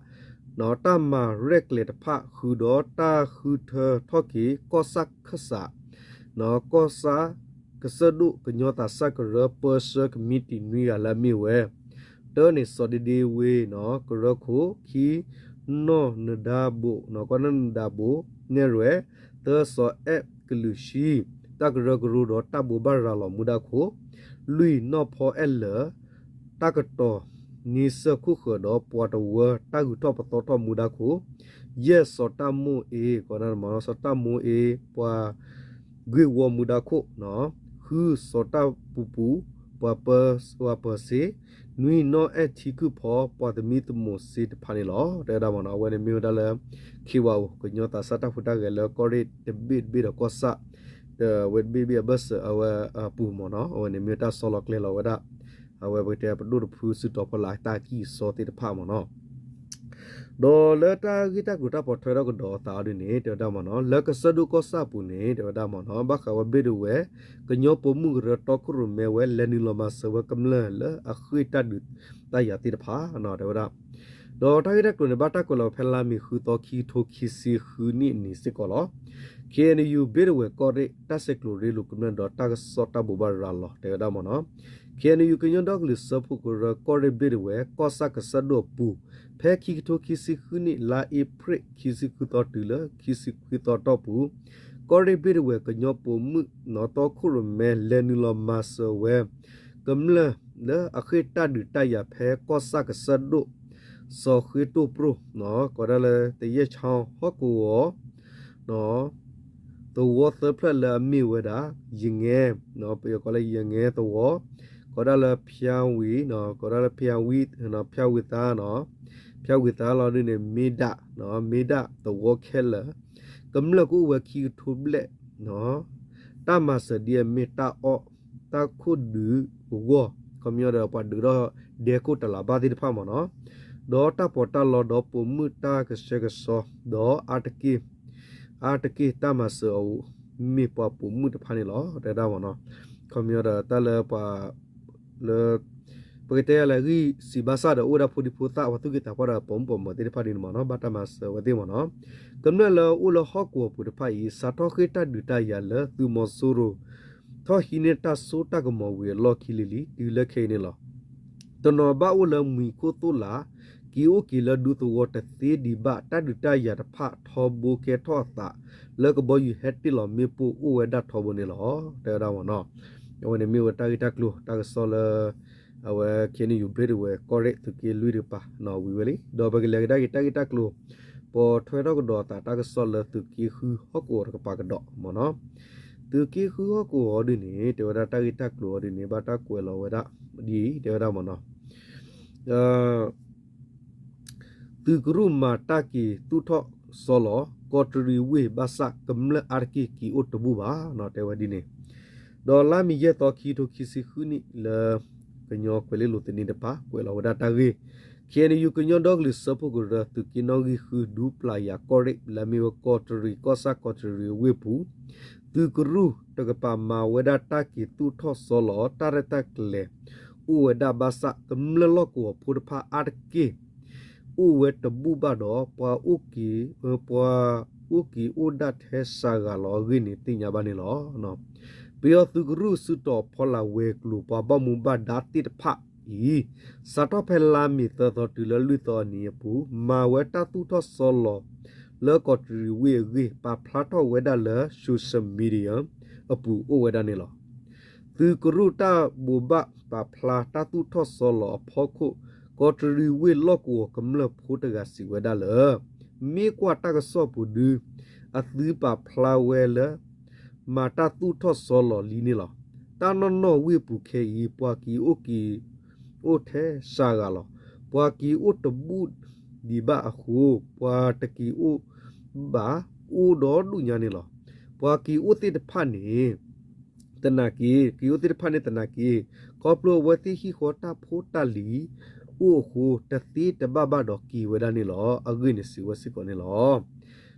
တၢ်မၤရဲၣ်ကျဲၤတဖၣ် ဃုာ်ဒီးတၢ်ဃုထၢထီၣ်က့ၤ ကီၢ်ဆၣ်ခၢၣ်စး ကီၢ်ဆၣ်ကစၢၢ်ဒိၣ်ကညီသးစၢ်ကရၢ ပၢဆှၢကမံးတံာ်နွံဂၤလၢအမ့ၢ်ဝဲ တၢန့ၣ် စီၤဒ့ဒ့ဝ့ ကရၢခိၣ်, ခံ နီၢ်နဒါဘိး ကီၢ်နီၢ်နဒါဘိး နဲၣ်ရွဲၣ်, သၢ စီၤအဲၣ်ကလုာ်ၡံ တၢ်ကရၢကရိဒီးတၢ်ဘိးဘၣ်ရၤလီၤမူဒါခိၣ်, လွံၢ် နီၢ်ဖီအဲၣ်လၢာ် တၢ်ကတီၤန့ဆၢၣ်ခိၣ်ဃၢၤဒီးပှၤတဝၢ တၢ်ဂုၤထီၣ်ပသီထီၣ်မူဒါခိၣ်, ယဲၢ် စီၤတၢ်မိၣ်အ့ ကီၢ်နီၢ်မနီၤ စီၤတၢ်မိၣ်အ့ ပှၤ ဂ့ၢ်ဝီမူဒါခိၣ်, ဃု စီၤတၢ်ပူၤပူၤ ပှၤပၢၤ ပှၤပၢၤစ့, နွံ နီၢ်အဲၣ်ထံခုၣ်ဖီ ပှၤသမံသမိးစ့တဖၣ်န့ၣ်လီၤ. တဲဝဲဒၣ်မနီၤ အဝဲန့ၣ်မ့ၢ်ဝဲဒၣ်လၢ K Y O ကညီသးစၢ်တၢ်ဟူးတၢ်ဂဲၤလၢကီၢ်ရ့ၣ်တဘ့ၣ်တဘ့ၣ်ဒီးကီၢ်ဆၣ် ဝဲတဘ့ၣ်ဘ့ၣ်အဘၢၣ်စၢၤအဝဲအပူၤမနီၤ အဝဲန့ၣ်မ့ၢ်တၢ်ဆီလီၤကျဲလီၤဝဲဒၣ် အဝဲပကတဲပဒိၣ်တဖုစုတီၤဖီလာ်တၢ်ကံၢ်အစီသ့ၣ်တဖၣ်မနီၤ ဒီးလၢတၢ်ဂ့ၢ်တၢ်ကျိၤတၢ်ပိာ်ထွဲထီၣ်ကဒီးအသးအီၤဒ်န့ၣ် တဲဝဲဒၣ်မနီၤ လၢကစၢၢ်ဒိၣ်ကီၢ်ဆၣ်အပူၤန့ၣ် တဲဝဲဒၣ်မနီၤ ဘၣ်ဃးဝဲဘ့ၣ်ဒဝဲၢ် ကညီပိာ်မုၣ်ကရၢတီခိၣ်ရိၣ်မဲဝဲ လဲၤနုာ်လီၤမၤစၢၤဝဲကမျၢၢ်လၢအဃ့ၢ်တၢ်ဒုးတၢ်ယၤသ့ၣ်တဖၣ် တဲဝဲဒၣ် ဒီးတၢ်ဂ့ၢ်တၢ်ကျိၤန့ၣ် ဘၣ်တၢ်ကွဲးလီၤဝဲဖဲလါမ့ၤဃုသီ ခံကထိခံဆံဃုနံၣ်န့ၣ်စ့ၢ်ကီးလီၤ. K N U ဘ့ၣ်ဒဝဲၢ်ကီၢ်ရ့ၣ် တၢ်ဆဲးကျိးရ့လိာ်ကမျၢၢ်ဒီးတၢ်ကစီၣ်တၢ်ဘိးဘၣ်ရၤလီၤ တဲဝဲဒၣ်မနီၤ K N U ကညီဒီကလုာ်စၢဖှိၣ်ကရၢကီၢ်ရ့ၣ်ဘ့ၣ်ဒဝဲၢ် ကီၢ်ဆၣ်ကစၢၢ်ဒိၣ်အပူၤ ဖဲခံကထိခံဆံဃုနံၣ် လါအ့ဖြ့ၣ် ခံဆံဃုသီတုၤလၢခံဆံခွံသီတီၢ်ပူၤ ကီၢ်ရ့ၣ်ဘ့ၣ်ဒဝဲၢ်ကညီပိာ်မုၣ်နီၤတီခိၣ်ရိၣ်မဲ လဲၤနုာ်လီၤမၤစၢၤဝဲ ကမျၢၢ်လၢအဃ့ၢ်တၢ်ဒုးတၢ်ယၤဖဲကီၢ်ဆၣ်ကစၢၢ်ဒိၣ် စီၤဃ့တိၢ်ပြိၢ် ကီးဒၣ်လၢတယဲၢ်ဆါဟီၣ်ကဝီၤ သဝီသၢဖျၢၣ်လၢအမ့ၢ်ဝဲဒၣ် ယငဲ ပယီၤကိးလၢယငဲသဝီ ကီးဒၣ်လၢဖၠါဝံၤ ကီးဒၣ်လၢဖၠါဝံၤ ဖၠါဝံၤသး ဖၠါဝံၤသးလီၤဒ်န့ၣ် မ့ဒၣ် မ့ဒၣ်သဝီခဲလၢာ် ကမျၢၢ်ကအိၣ်ဝဲခံကထိဘျဲၣ် တၢ်မၤစၢၤဒ်အမ့ၢ်တၢ်အီၣ် တၢ်ခိၣ်ဒုးအဂီၢ် ခီပညီဒီးပှၤဒုးထီၣ်ဒဲခိၣ်တလးဘၣ်သ့ၣ်တဖၣ်မ့ၢ်နီၤ ဒီးတၢ်ပီးတၢ်လီဒီးပိာ်မုၣ်တၢ်ကဆှဲကဆှီ ဒီးအါတက့ၢ် အါတက့ၢ်တၢ်မၤစၢၤအအိၣ် မ့ၢ်ပှၤပိာ်မုၣ်တဖၣ်န့ၣ်လီၤ တဲဝဲဒၣ်မ့ၢ်နီၤ ခီပညီဒီးတၢ်လၢပှၤ လၢ ပကတဲယၤလၢဂံၢ်စံးဘၣ်ဆၣ်ဒီးအိၣ်ဝဲဒၣ်ဖိဒံဖိသၣ် ပှၤသူၣ်က့သးပှၢ်ဒီးပိာ်မုၣ်ပိာ်မၢၤသ့ၣ်တဖၣ်ဒ်န့ၣ်မ့ၢ်နီၤ ဘၣ်တၢ်မၤစၢၤဝဲသ့ၣ်မ့ၢ်နီၤ ကမျၢၢ်လၢအအိၣ်လၢဟီၣ်ကဝီၤပူၤတဖၣ်အံၤ စးထီၣ်ဃ့ၢ်တၢ်ဒုးတၢ်ယၤလၢသုးမီၤစိရိၤ ထီၣ်ဟံးန့ၢ်တၢ်စိတၢ်ကမီၤဝံၤအလီၢ်ခံလံလံ တုၤလၢခဲအံၤန့ၣ်လီၤ. တနီၤဘၣ်အိၣ်လၢမှံၤခိၣ်သိၣ်လာ်, က့ၤအိၣ်က့ၤလၢဒူသဝီတသ့ဒံးဘၣ် တၢ်ဒုးတၢ်ယၤတဖၣ်ထီဘိကဲထီၣ်အသး လၢကဘီယူၤဟဲတ့ၢ်လီၤမ့ၣ်ပိၢ်အိၣ်ဝဲဒၣ်ထီဘိန့ၣ်လီၤ. တဲဝဲဒၣ်မ့ၢ်နီၤ, အဝဲန့ၣ်မ့ၢ်ဝဲတၢ်ဂ့ၢ်တၢ်ကျိၤတၢ်ကစီၣ်လၢ အဝဲ ခ့ၣ်အဲၣ်ယူၣ် ဘျ့ၣ်ဒဝဲၢ် ကီၢ်ရ့ၣ် သုးက့လွံၢ်တကပၤ ဝံၤဝဲလံ. ဒီးပကလဲၤကဒါက့ၤတၢ်ဂ့ၢ်တၢ်ကျိၤ ပိာ်ထွဲထီၣ်ကဒီးအသးတၢ်ကစီၣ်လၢသုးက့ဃုဟီၣ်ကဝီၤတကပၤကဒီးမ့ၢ်နီၤ. သုးက့ဃုဟီၣ်ကဝီၤအီၤဒ်န့ၣ် တဲဝဲဒၣ်တၢ်ဂ့ၢ်တၢ်ကျိၤအီၤဒ်န့ၣ် ဘၣ်တၢ်ကွဲးလီၤဝဲဒၣ်ဒ်အံၤ တဲဝဲဒၣ်မ့ၢ်နီၤ သုးကရူၢ်မၤတၢ်က့ၤသူၣ်ထီၣ်စီလီၤ ကီးတရံးဝ့ၢ်ဘၣ်ဆၣ် ကမျၢၢ်အါတက့ၢ်က့ၤအိၣ်တဘူၣ်ဘၣ် တဲဝဲဒ်န့ၣ်. ဒီးလါမ့ၤယဲၢ်သီ ခံကထိခံဆံဃုနံၣ်လၢ ကညီကွဲၤလ့လိၤသန့တဖၣ် ကွဲးလီၤဝဲဒၣ်တၢ်ဂ့ၢ် ခ့ၣ်အဲၣ်ယူၣ် ကညီဒီကလုာ်စၢဖှိၣ်ကရၢ သုးက့နီၣ်ဂံၢ်ဃု ဒူပျၤယၤကီၢ်ရ့ၣ် လၢအမ့ၢ်ဝဲကီးတရံး ကီၢ်ဆၣ်ကီးတရံးအဝ့ၢ်ပူၤ သုးကရူၢ်တကပၤမၤဝဲဒၣ်တၢ်က့ၤသူၣ်ထီၣ်စီလီၤ တၢ်ရဲၣ်တၢ်ကျဲၤအိၣ်ဝဲဒၣ်ဘၣ်ဆၣ် ကမျၢၢ်လီၢ်ကဝီၤဖိတဖၣ်အါတက့ၢ် အိၣ်ဝဲတဘူၣ်ဘၣ်ဒီး ပှၤအိၣ်က့ၤ ပှၤအိၣ်က့ၤအိၣ်ဒၣ်ထဲစှၤဂၤလီၤအဂ့ၢ်န့ၣ် သ့ၣ်ညါဘၣ်န့ၣ်လီၤ. ပယီၤသုးကရူၢ်စုတီၤဖီလာ်ဝဲၤကျိၤ ပှၤဘၣ်မူဘၣ်ဒါသ့ၣ်တဖၣ်အံၤ စးထီၣ်ဖဲလါမ့ၤသၢသီတုၤလၢလွံၢ်သီအနံၤအပူၤ မၤဝဲတၢ်သူၣ်ထီၣ်စီလီၤ လၢကီးတရံးဝ့ၢ်အဂ့ၢ် ပာ်ဖျါထီၣ်ဝဲဒၣ်လၢ social media အပူၤအိၣ်ဝဲဒၣ်န့ၣ်လီၤ. သုးကရူၢ်တၢ်ဘိးဘၣ်ပာ်ဖျါတၢ်သူၣ်ထီၣ်စီလီၤအဖီခိၣ် ကီးတရံးဝ့ၢ်လီၢ်ကဝီၤကမျၢၢ်ဖိတဂၤစံးဝဲဒၣ်လၢ မ့ၢ်ကွၢ်တၢ်ကစီၣ်ပူၤဒု အသုပာ်ဖျါဝဲလၢ မၤတၢ်သူၣ်ထီၣ်စီလီၤလံန့ၣ်လီၤ. တၢ်နီၢ်နီၢ်ဝ့ၢ်ပူၤခဲအံၤ ပှၤက့ၤအိၣ်က့ၤအိၣ်ထဲစှၤဂၤလီၤ. ပှၤက့ၤအိၣ်တဘူၣ်ဒံးဘၣ်အဃိ ပှၤတက့ၤအိၣ်ဘၣ် အိၣ်ဒီဒူၣ်ညါန့ၣ်လီၤ. ပှၤက့ၤအိၣ်သ့ၣ်တဖၣ်န့ၣ် သနာ်က့ က့ၤအိၣ်သ့ၣ်တဖၣ်န့ၣ်သနာ်က့ ခီဖျိအဝဲသ့ၣ်ဟံၣ်ဃီတၢ်ဖိတၢ်လံၤအိၣ်အဃိ တသ့တဘၣ်ဘၣ်ဒီးက့ၤဝဲဒၣ်န့ၣ်လီၤ. အဂ့ၢ်န့ၣ်စံးဝဲစ့ၢ်ကီးန့ၣ်လီၤ.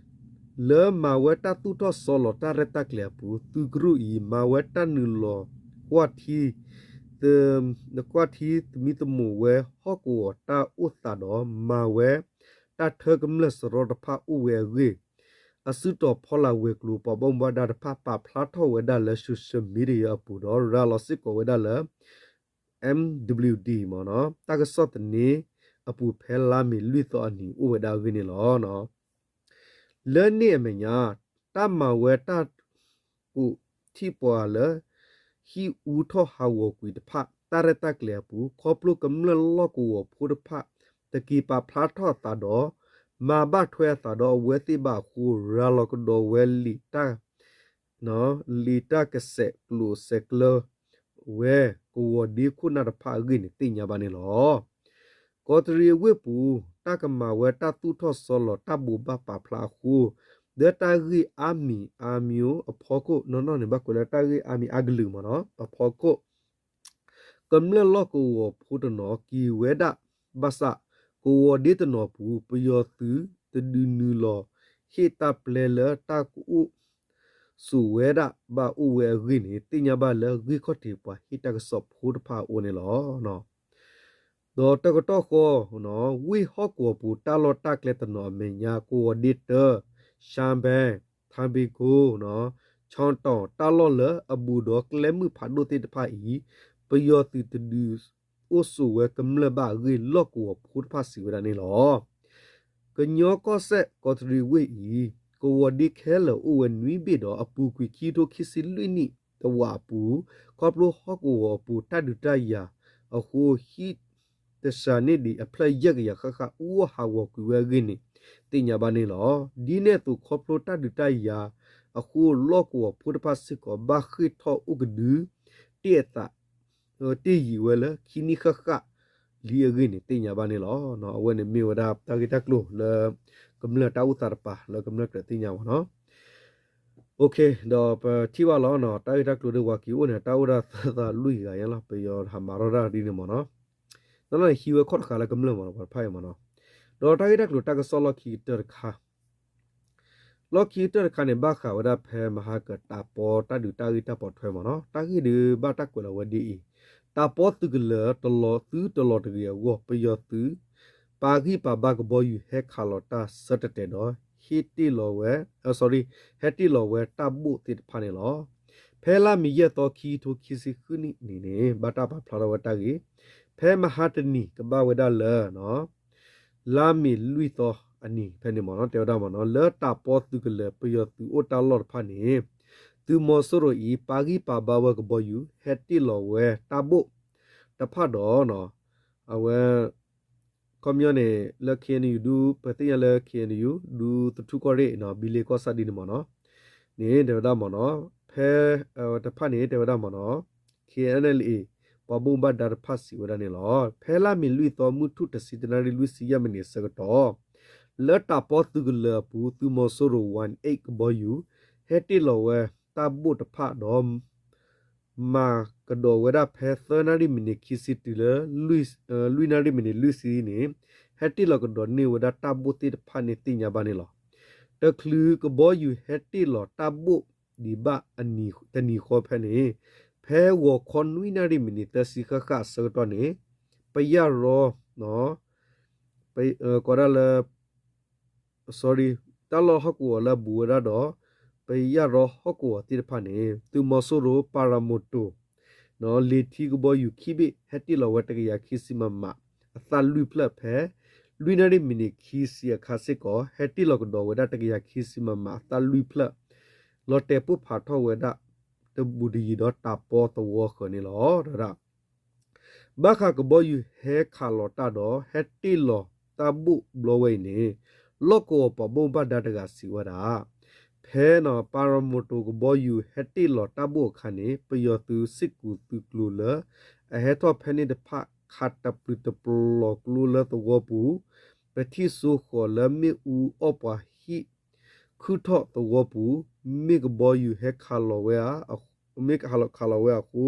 လၢမၤဝဲတၢ်သူၣ်ထီၣ်စီလီၤတၢ်ရဲၣ်တၢ်ကျဲၤအပူၤ သုးကရူၢ်အံၤ မၤဝဲတၢ်နုာ်လီၤကွၢ်ထံ ကွၢ်ထံသမံသမိးဝဲဟီၣ်ကဝီၤတၢ်အိၣ်သးဒီး မၤဝဲတၢ်ထၢကမျၢၢ်စရီတဖၣ်အိၣ်ဝဲအဂ့ၢ် အစုတီၤဖီလာ်ဝဲၤကျိၤ ပှၤဘၣ်မူဘၣ်ဒါတဖၣ် ပာ်ဖျါထီၣ်ဝဲဒၣ်လၢ social media အပူၤဒီး ရၤလီၤစ့ၢ်ကီးဝဲဒၣ်လၢ M W D မ့ၢ်နီၤ တၢ်ကစီၣ်သန့အပူၤ ဖဲလါမ့ၤလွံၢ်သီအနံၤအိၣ်ဝဲဒၣ်အဂ့ၢ်န့ၣ်လီၤ. လၢန့ၣ်အမဲာ်ညါ တၢ်မၤဝဲတၢ် ကူးထံၣ်ပှၤလၢ ဟံၣ်အူထီၣ်ဟးဂီၤကွံာ်တဖၣ် တၢ်ရဲၣ်တၢ်ကျဲၤအပူၤ ခီဖျိကမျၢၢ်လီၢ်ကဝီၤဖိတဖၣ် တက့ၤပာ်ဖျါထီၣ်အသးဒီး မၤဘၣ်ထွဲအသးဒီးအဝဲသ့ၣ်ဘၣ်အဃိ ရၤလီၤကဒီးဝဲလံာ်တၢ် လံာ်တၢ်ကဆဲးကျိးဆဲးကျၢ ဝဲကဝီၤဒ့ခိၣ်နၢ်တဖၣ်အဂ့ၢ်န့ၣ် သ့ၣ်ညါဘၣ်န့ၣ်လီၤ. ကီးတရံးအဝ့ၢ်ပူၤ တၢ်ကမၤဝဲတၢ်သူၣ်ထီၣ်စီလီၤတၢ်ဘိးဘၣ်ပာ်ဖျါအဃိ လၢတၢ်ဂ့ၢ်အါမံၤအါမံၤအဖီခိၣ် နီၢ်နီၢ်န့ၣ် ဘၣ်ကွဲးလၢတၢ်ဂ့ၢ်အါမံၤအါကလုာ်မ့ၢ်နီၤ အဖီခိၣ် ကမျၢၢ်လီၢ်ကဝီၤဖိတနီၤက့ၤဝဲဒၣ်ဘၣ်ဆၣ် ကဝီၤဒ့တနီၤပူၤ ပယီၤသုးတဒုးနုာ်လီၤဟ့ၣ်တၢ်ပျဲလၢတၢ်ကအိၣ်ဆိးဝဲဒၣ်ဘၣ်အိၣ်ဝဲအဂ့ၢ်န့ၣ် သ့ၣ်ညါဘၣ်လၢဂံၢ်ခီၣ်ထံးပှၤဟ့ၣ်တၢ်ကစီၣ်ဖိတဖၣ်အအိၣ်န့ၣ်လီၤ. ဒီးတကတီၢ်ဃီ ဝ့ၢ်ဟီၣ်ကဝီၤပူၤ တၢ်လီၢ်တၢ်ကျဲတနီၤအမဲာ်ညါ ကဝီၤဒ့တၢ ရှါဘဲ ထါဘ့ကိ ခၠီတီၤ တၢ်လီၢ်လၢအဘူးဒီးကျဲမုၢ်ဖးဒိၣ်သ့ၣ်တဖၣ်အံၤ ပယီၤသုးတဒုးအိၣ်ဆိးဝဲကမျၢၢ်ဘၣ်အဂ့ၢ် လီၢ်ကဝီၤဖိတဖၣ်စံးဝဲဒၣ်န့ၣ်လီၤ. ကညီကီၢ်စဲၣ် ကီးတရံးဝ့ၢ်အံၤ ကဝီၤဒ့ခဲလၢာ်အိၣ်ဝဲနွံဘ့ၣ်ဒီး အပူၤကွံာ်ခံကထိခံဆံလွံၢ်နံၣ်တဝာ်အပူၤ ခီဖျိဟီၣ်ကဝီၤအပူၤတၢ်ဒုးတၢ်ယၤအဃိ ဟံၣ်တစှၤန့ၢ်ဒံးအဖျၢၣ်ယဲၢ်ကယၤဃၣ်ဃၣ် အူအီၣ်ဟးဂီၤကွံာ်ဝဲအဂ့ၢ်န့ၣ် သ့ၣ်ညါဘၣ်န့ၣ်လီၤ. ဒ်န့ၣ်အသိး ခီဖျိတၢ်ဒုးတၢ်ယၤအဃိ လီၢ်ကဝီၤဖိတဖၣ်စ့ၢ်ကီး ဘၣ်ဃ့ၢ်ထီၣ်အိၣ်ကဒု တ့ၢ်အသး တ့ၢ်ယံာ်ဝဲလၢခံနံၣ်ဃၣ်ဃၣ်လံအဂ့ၢ်န့ၣ် သ့ၣ်ညါဘၣ်န့ၣ်လီၤ. အဝဲန့ၣ်မ့ၢ်ဝဲဒၣ်တၢ်ဂ့ၢ်တၢ်ကျိၤလၢ ကမျၢၢ်တၢ်အိၣ်သးတပၤ လၢကမျၢၢ်ကြၢးသ့ၣ်ညါမ့ၢ်နီၤ. ဒီးပထံၣ်ဘၣ်လီၤ တၢ်ဂ့ၢ်တၢ်ကျိၤဒ်ပှၤက့ၤအိၣ်န့ၣ် တၢ်အိၣ်ဒၣ်သၢသီလွံၢ်ဂၤညါလီၤ ပယီၤဟးမၤထီၣ်တၢ်ဒ်န့ၣ်မ့ၢ်နီၤ. တၢ်လီၢ်န့ၣ်ဟံးဝဲခီၣ်တဃာ်လၢကမျၢၢ်မ့ၢ်နီၤ ပှၤတဖၣ်အံၤမ့ၢ်နီၤ. ဒီးတၢ်ဂ့ၢ်တၢ်ကျိၤတၢ်ကစီၣ်လီၢ်ခံကတၢၢ်တခါ လီၢ်ခံကတၢၢ်တခါန့ၣ် ဘၣ်ဃးဝဲဒၣ်ဖဲမဟါကတးပီတၢ်ဒုးတၢ်ဂ့ၢ်တၢ်ပိာ်ထွဲမ့ၢ်နီၤ. တၢ်ဂ့ၢ်ဒုးဘၣ်တၢ်ကွဲးလီၤဝဲဒ်အံၤ, တးပီသုးကလၢၤတလီၤသုးတလီၤတဂ့ၤအဂီၢ် ပယီၤသုး ပာ်ဂံၢ်ပာ်ဘါကဘီယူၤဟဲခးလီၤတၢ်ဆၢတဲာ်တဲာ်ဒီး ဟ့ၣ်တ့ၢ်လီၤဝဲ, ဟဲတ့ၢ်လီၤဝဲတၢ်ဘိၣ်သ့ၣ်တဖၣ်န့ၣ်လီၤ. ဖဲလါမ့ၤယဲၢ်သီခံကထိခံဆံဃုနံၣ်န့ၣ်န့ၣ် ဘၣ်တၢ်ပာ်ဖျါထီၣ်ဝဲတၢ်ဂ့ၢ်, ဖဲ ဖဲမဟါတနံၤကဘၣ်ဝဲဒၣ်လၢ လါမ့ၤလွံၢ်သီအနံၤဖဲန့ၣ်မ့ၢ်နီၤ တဲဝဲဒၣ်မ့ၢ်နီၤ လၢတၢ်ပီသုးကလၢၤပယီၤသုးအိၣ်တၢ်လီၢ်တဖၣ်န့ၣ် သုးမီၤစိရိၤအံၤ ပာ်ဂံၢ်ပာ်ဘါဝဲကဘီယူၤ ဟဲတ့ၢ်လီၤဝဲတၢ်ဘိၣ်တဖၣ်ဒီး အဝဲ ခီပညီန့ၣ် လၢ K N U ဒု ပသ့ၣ်ညါလၢ K N U ဒုသထူကီၢ်ရ့ၣ် ဘံလ့ကီၢ်ဆၣ်ဒ်န့ၣ်မ့ၢ်နီၤ န့ၣ် တဲဝဲဒၣ်မ့ၢ်နီၤ ဖဲတဖၣ်န့ၣ် တဲဝဲဒၣ်မ့ၢ်နီၤ K N L A ပှၤဘိးဘၣ်ဒါတဖၣ်စံးဝဲဒၣ်န့ၣ်လီၤ. ဖဲလါမ့ၤလွံၢ်သီ မုၢ်ထူၣ်တဆံတနၣ်ရံၣ်လွံၢ်ဆံယဲၢ်မံးနံးအဆၢကတီၢ် လၢတၢ်ပီသုးကလၢၤအပူၤ သုးမီၤစိရိၤ one eight ကဘီယူၤ ဟဲတ့ၢ်လီၤဝဲတၢ်ဘိၣ်တဖၣ်ဒီး မၤကဒီးဝဲဒၣ်ဖဲသၢနၣ်ရံၣ်မံးနံးခံဆံတုၤလၢ လွံၢ်နၣ်ရံၣ်မံးနံးလွံၢ်ဆံန့ၣ် ဟဲတ့ၢ်လီၤကဒီးန့ၢ်ဝဲဒၣ်တၢ်ဘိၣ်သ့ၣ်တဖၣ်န့ၣ်သ့ၣ်ညါဘၣ်န့ၣ်လီၤ. တချုးကဘီယူၤဟဲတ့ၢ်လီၤတၢ်ဘိၣ်ဒံးဘၣ်တနံၤဃီဖဲန့ၣ် ဖဲဂီၤခီနွံနၣ်ရံၣ်မံးနံးသၢဆံဃၣ်ဃၣ်အဆၢကတီၢ်န့ၣ် ပယၢ်ရီ ကိးဒၣ်လၢ sorry တၢ်လီၢ်ဟီၣ်ကဝီၤလၢအဘူးဝဲဒၣ်ဒီး ပယၢ်ရီဟီၣ်ကဝီၤသ့ၣ်တဖၣ်န့ၣ် သုးမီၤစိရိၤ paramotor လ့ၤထံကဘီယူၤခံဘ့ၣ် ဟဲတ့ၢ်လီၤဝဲတကယၤခံဆံ MM အသၣ်လွံၢ်ဖျၢၣ်ဖဲ လွံၢ်နၣ်ရံၣ်မံးနံးခံဆံအခါစ့ၢ်ကီး ဟဲတ့ၢ်လီၤကဒီးဝဲဒၣ်တကယၤခံဆံ MM အသၣ်လွံၢ်ဖျၢၣ် လီၤတဲာ်ပိၢ်ဖးထီၣ်ဝဲဒၣ် တဘူးတယံၤဒီးတၢ်ပီသဝီဃၢၤန့ၣ်လီၤ. ဘၣ်ဃးကဘီယူၤဟဲခးလီၤတၢ်ဒီး ဟဲတ့ၢ်လီၤတၢ်ဘိၣ်ဘျီဝဲအံၤန့ၣ် လီၢ်ကဝီၤပှၤဘိးဘၣ်ဒါတဂၤစံးဝဲဒၣ် ဖဲ paramotor ကဘီယူၤဟဲတ့ၢ်လီၤတၢ်ဘိၣ်အခါန့ၣ် ပယီၤသုးစ့ၢ်ကီးသုးကျိၤလၢ အဟဲထီၣ်ဖဲန့ၣ်တဖၣ် ခးတပျုာ်တပျီၤကျိလၢသဝီပူၤ ပထံၣ်စိဃီၤလၢမ့ၣ်အူအီၣ်ပှၤဟံၣ် ခုၣ်ထီၣ်သဝီပူၤ မ့ၢ်ကဘီယူၤဟဲခးလီၤဝဲဧါ မ့ၢ်ခးလီၤဝဲအဃိ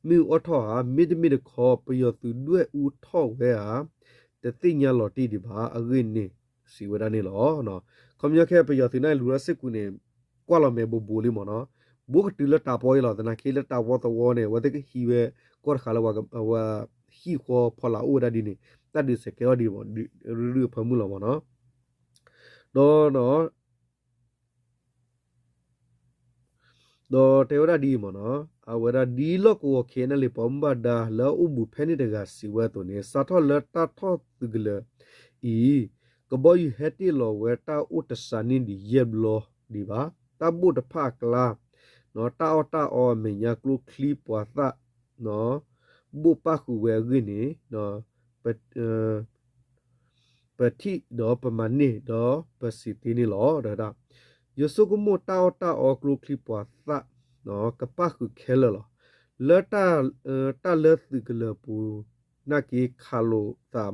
မ့ၣ်အူအီၣ်ထီၣ်ဧါ မ့တမ့ၢ်တခီ ပယီၤသုးဒွဲၣ်အူထီၣ်ဝဲဧါ တသ့ၣ်ညါလီၤတံၢ်ဒံးဘၣ် အဂ့ၢ်န့ၣ် စံးဝဲဒၣ်န့ၣ်လီၤ. ခီပညီခဲပယီၤသုးန့ၣ်လူၤလၢစ့ၢ်ကီးန့ၣ် ကွၢ်လီၤမဲာ်ဘိးဘိးလံမ့ၢ်နီၤ ဘူးကတုၤလၢတၢ်ပီအံၤလီၤ သနာ်က့လၢတၢ်ပီသဝီန့ၣ် အဝဲသ့ၣ်ကဟံးဝဲ ကီၢ်တဃာ်လၢ အဝဲဟံၣ်ဃီဖီလာ်အိၣ်ဝဲဒၣ်ဒ်န့ၣ် တၢ်ဒုးစဲးကဲထီၣ်ဒ် ရုၢ်ရုၢ်အဖၢမုၢ်လီၤမ့ၢ်နီၤ ဒီး ဒီးတဲဝဲဒၣ်ဒ်အံၤမ့ၢ်နီၤ အဝဲဒၣ်ဒ်လီၢ်ကဝီၤ K N L A ပှၤဘိးဘၣ်ဒါလၢအအိၣ်ဘူးဖဲန့ၣ်တဂၤစံးဝဲအသိးန့ၣ် စးထီၣ်လၢတၢ်ထီၣ်သုးကလၢၤအံၤ ကဘီယူၤဟဲတ့ၢ်လီၤဝဲတၢ်အိၣ်တစှၤန့ၢ်ဒံးယဲၢ်ဘျီဒံးဘၣ် တၢ်ဘိၣ်တဖၣ်အကျါ တၢ်အီၣ်တၢ်အီအမဲာ်ညါကျိချံပှၤသၣ် ဘိၣ်ပၣ်ဃုာ်ဝဲအဂ့ၢ်န့ၣ် ပထံၣ်ဒီးပမၤန့ၢ်ဒီးပစံးသ့န့ၣ်လီၤ. ဒီး ယဆိကမိၣ်တၢ်အီၣ်တၢ်အီကျိချံပှၤသၣ် ကပၣ်ဃုာ်ခဲလၢာ်လီၤ. လၢ တၢ်လၢသုးကလၢၤပူၤ နာ်က့ ခးလိာ်သး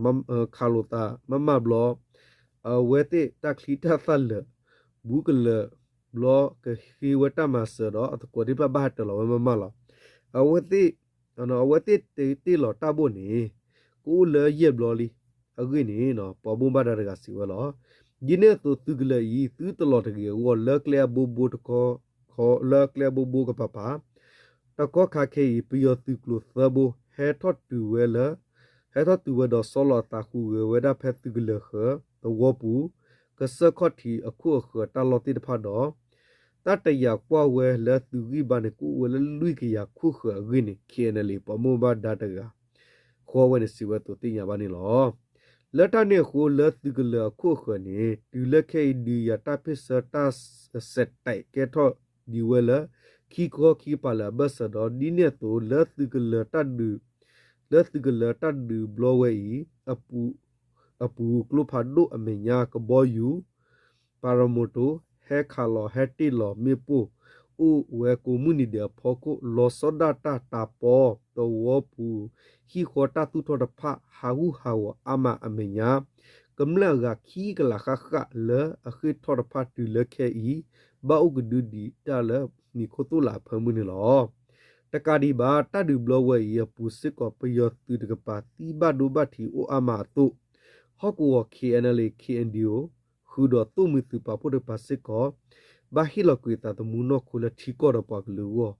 မးမးဘျီ အဝဲသ့ၣ်တၢ်ချံတၢ်သၣ်လၢာ် ဘူးကလၢာ်ဘျီ ကဃ့ဝဲတၢ်မၤစၢၤဒီး အသကိးသ့ၣ်တဖၣ်ဘၣ်ဟးတၢၤလီၤဝဲမးမးလီၤ. အဝဲသ့ၣ် အဝဲသ့ၣ်တ့ၢ်လီၤတၢ်ဘိၣ်န့ၣ် ကအိၣ်လၢယဲၢ်ဘျီလံ အဂ့ၢ်န့ၣ် ပှၤဘိးဘၣ်ဒါတဂၤစံးဝဲလီၤ. ဒ်န့ၣ်အသိးသုးကလၢၤအံၤ သုတလီၤတဂ့ၤအဂီၢ် လၢကျဲအဘိဘိတခီ လၢကျဲအဘိဘိကပၤပၤ တကီၢ်ခါခဲအံၤ ပယီၤသုးကျိၤသၢဘိ ဟဲထီၣ်တုၤဝဲလၢ ဟဲထီၣ်တုၤဝဲဒီးဆီလီၤအသးဃုာ်ဂဲၤဝဲဒၣ်ဖဲသုးကလၢၤဃၢၤသဝီပူၤ ကစၢၢ်ခီၣ်ထံးအခိၣ်အဃၢၤတၢ်လီၢ်သ့ၣ်တဖၣ်ဒီး တၢ်တယာ်ကွၢ်ဝဲလၢသုးဂံၢ်ဘါန့ၣ် ကအိၣ်ဝဲလၢလွံၢ်ကယၤခိၣ်ဃၢၤအဂ့ၢ်န့ၣ် K N L A ပှၤဘိးဘၣ်ဒါတဂၤ ဃီဝဲန့ၣ်စံးဝဲအသိးသ့ၣ်ညါဘၣ်န့ၣ်လီၤ. လၢတၢ်န့ၣ်အဃိ လၢသုးကလၢၤအခိၣ်အဃၢၤန့ၣ် တုၤလၢခဲအံၤဒုးယၤတၢ်ဖ့ၣ်ဆၢတၢ်စဲးတဲးကဲထီၣ်ဒံးဝဲလၢ ခံကီၢ်ခံကပၤလၢာ်အဘၢၣ်စၢၤဒီး ဒ်န့ၣ်အသိး လၢသုးကလၢၤတၢ်ဒုး လၢသုးကလၢၤတၢ်ဒုးဘျီဝဲအံၤ အပူၤကျိဖးဒိၣ်အမဲာ်ညါကဘီယူၤ paramotor ဟဲခးလီၤဟဲတ့ၢ်လီၤမ့ၣ်ပိၢ် အိၣ်ဝဲကိးမုၢ်နံၤဒဲးအဖီခိၣ် လီၤဆီဒၣ်တၢ်တၢ်ပီသဝီပူၤ ဟံၣ်ဃီတၢ်သူၣ်ထီၣ်တဖၣ် ဟးဂူာ်ဟးဂီၤအါမးအမဲာ်ညါ ကမျၢၢ်အဂၤခံကလးဃၣ်ဃၣ်လၢအဃ့ၢ်ထီၣ်တဖၣ်တုၤလၢခဲအံၤ ဘၣ်အိၣ်ကဒုဒံးတၢ်လၢမံၤခိၣ်သိၣ်လးအဖၢမုၢ်န့ၣ်လီၤ. တကးဒံးဘၣ် တၢ်ဒုးဘျီဝဲအံၤအပူၤစ့ၢ်ကီး ပယီၤသုးတကပၤသံဘၣ်ဒိဘၣ်ထံးအိၣ်အါမးအသိး ဟီၣ်ကဝီၤ K N L A K N D O ဃုာ်ဒီးသိၣ်မှံၤသုးပာ်ဖှိၣ်တကပၤစ့ၢ်ကီး ဘၣ်ဟ့ၣ်လီၤကွံာ်အသးသမူနီၢ်ခိလၢထံကီၢ်ဒီးပှၤကလုာ်အဂီၢ်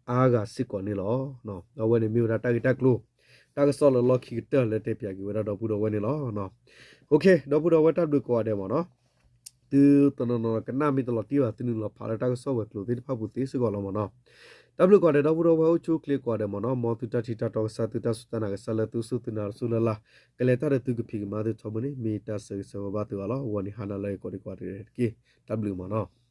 အါဂၤစ့ၢ်ကီးန့ၣ်လီၤ. အဝဲန့ၣ်မ့ၢ်ဝဲဒၣ်တၢ်ဂ့ၢ်တၢ်ကျိၤ တၢ်ကစီၣ်လၢလီၢ်ခံကတၢၢ်လၢတဲပၠးက့ၤဝဲဒၣ်ဒီပုၢ်ဒီဝဲၢ်န့ၣ်လီၤ. ဒီပုၢ်ဒီဝဲၢ်တၢ်ဘျုးကိးဂၤဒဲးမ့ၢ်နီၤ သုတနီၤနီၤကနၣ်မ့ၢ်တလီၤတံၢ်ဘၣ် သုနုာ်လီၤဖးလၢတၢ်ကစီၣ်ဝဲၤကျိၤသ့ၣ်တဖၣ်ပူၤသ့စ့ၢ်ကီးလီၤမ့ၢ်နီၤ. တၢ်ဘျုးကိးဂၤဒဲး ဒီပုၢ်ဒီဝဲၢ်အိၣ်ဆူၣ်အိၣ်ချ့ကိးဂၤဒဲးမ့ၢ်နီၤ, မ်သုတၢ်ထံၣ်တၢ်တီကစၢ် သုတၢ်စူၢ်တၢ်နာ်ကစၢ်လၢသုစူၢ်သုနာ်တစူၢ်လၢ်လၢ် ကလဲၤတၢ်ဒီးသုကဖံးကမၤသုထီဘိန့ၣ် မ့ၢ်တၢ်ဆၢဂ့ၤဆၢဝါဘၣ်သုအီၤလီၤ. အဂီၢ်န့ၣ် ဟါနၤလၢအံၤကိးဒံးကိးဂၤဒဲးတက့ၢ်. တၢ်ဘျုးမ့ၢ်နီၤ.